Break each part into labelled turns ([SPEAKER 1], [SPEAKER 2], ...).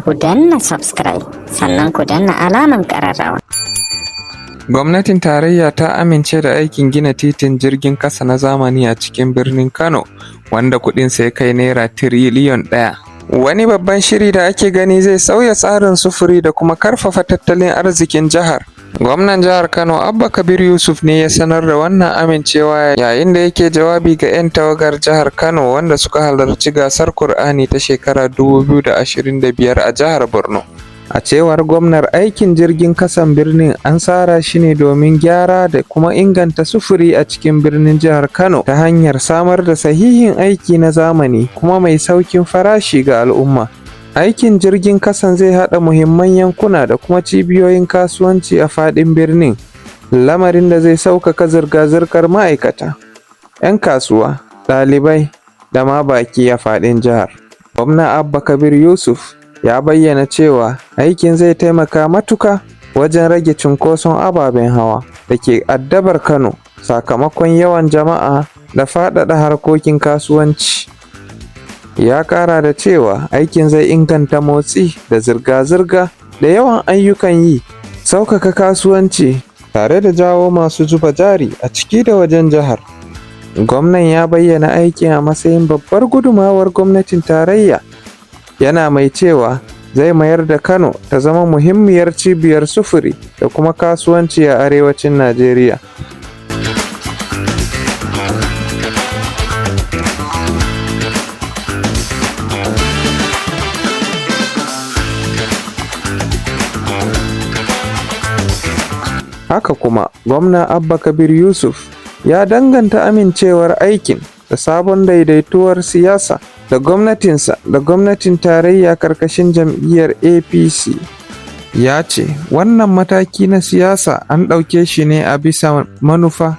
[SPEAKER 1] Ku danna subscribe sannan ku danna alaman ƙararrawa.
[SPEAKER 2] Gwamnatin tarayya ta amince da aikin gina titin jirgin ƙasa na zamani a cikin birnin Kano, wanda kuɗinsa ya kai Naira tiriliyon 1. Wani babban shiri da ake gani zai sauya tsarin sufuri da kuma karfafa tattalin arzikin jihar. Gwamnan Jihar Kano Abba Kabir Yusuf ne ya sanar da wannan amincewa yayin da yake jawabi ga 'yan tawagar jihar Kano wanda suka halarci gasar Kur'ani ta shekarar 2025 a jihar Borno. A cewar gwamnar, aikin jirgin kasan birnin an tsara shi ne domin gyara da kuma inganta sufuri a cikin birnin jihar Kano ta hanyar samar da sahihin aiki na zamani kuma mai sauƙin farashi ga al'umma. Aikin jirgin kasan zai haɗa muhimman yankuna da kuma cibiyoyin kasuwanci a faɗin birnin, lamarin da zai sauƙaƙa zirga-zirgar ma'aikata, 'yan kasuwa, ɗalibai da ma baƙi a faɗin jihar. Gwamna Abba Kabir Yusuf ya bayyana cewa aikin zai taimaka matuƙa wajen rage cunkoson ababen hawa da ke addabar Kano sakamakon yawan jama'a da faɗaɗa harkokin kasuwanci. Ya ƙara da cewa aikin zai inganta motsi da zirga-zirga da yawan ayyukan yi, sauƙaƙa kasuwanci tare da jawo masu zuba jari a ciki da wajen jihar. Gwamnan ya bayyana aikin a matsayin babbar gudunmawar gwamnatin tarayya, yana mai cewa zai mayar da Kano ta zama muhimmiyar cibiyar sufuri da kuma kasuwanci a arewacin Najeriya. Haka kuma, Gwamna Abba Kabir Yusuf ya danganta amincewar aikin da sabon daidaituwar siyasa da gwamnatinsa da gwamnatin tarayya karkashin jam'iyyar APC. Ya ce wannan mataki na siyasa an ɗauke shi ne a bisa manufa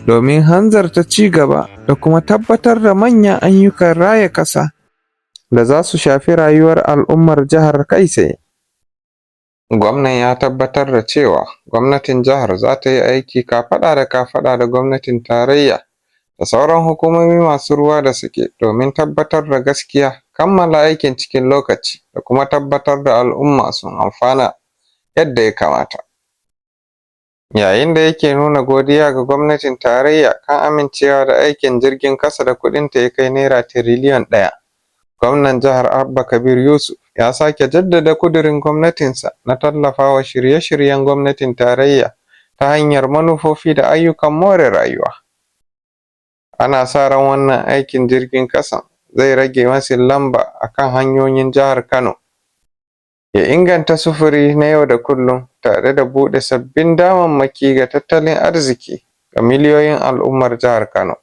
[SPEAKER 2] domin hanzarta ci gaba da kuma tabbatar da manyan ayyukan raya ƙasa da za su shafi rayuwar al'ummar jihar kai tsaye. Gwamnan ya tabbatar da cewa gwamnatin jihar za ta yi aiki kafaɗa da kafaɗa da gwamnatin tarayya da sauran hukumomi masu ruwa da tsaki domin tabbatar da gaskiya, kammala aikin cikin lokaci da kuma tabbatar da al'umma sun amfana yadda ya kamata. Yayin da yake nuna godiya ga gwamnatin tarayya kan amincewa da aikin jirgin ƙasa da kuɗinsa ya kai Naira tiriliyon 1, gwamnan jihar Abba Kabir Yusuf ya sake jaddada ƙudurin gwamnatinsa na tallafawa shirye-shiryen gwamnatin tarayya ta hanyar manufofi da ayyukan more rayuwa. Ana sa ran wannan aikin jirgin ƙasan zai rage matsin lamba a kan hanyoyin jihar Kano, ya inganta sufuri na yau da kullum tare da buɗe sabbin damammaki ga tattalin arziki ga miliyoyin al'ummar jihar Kano.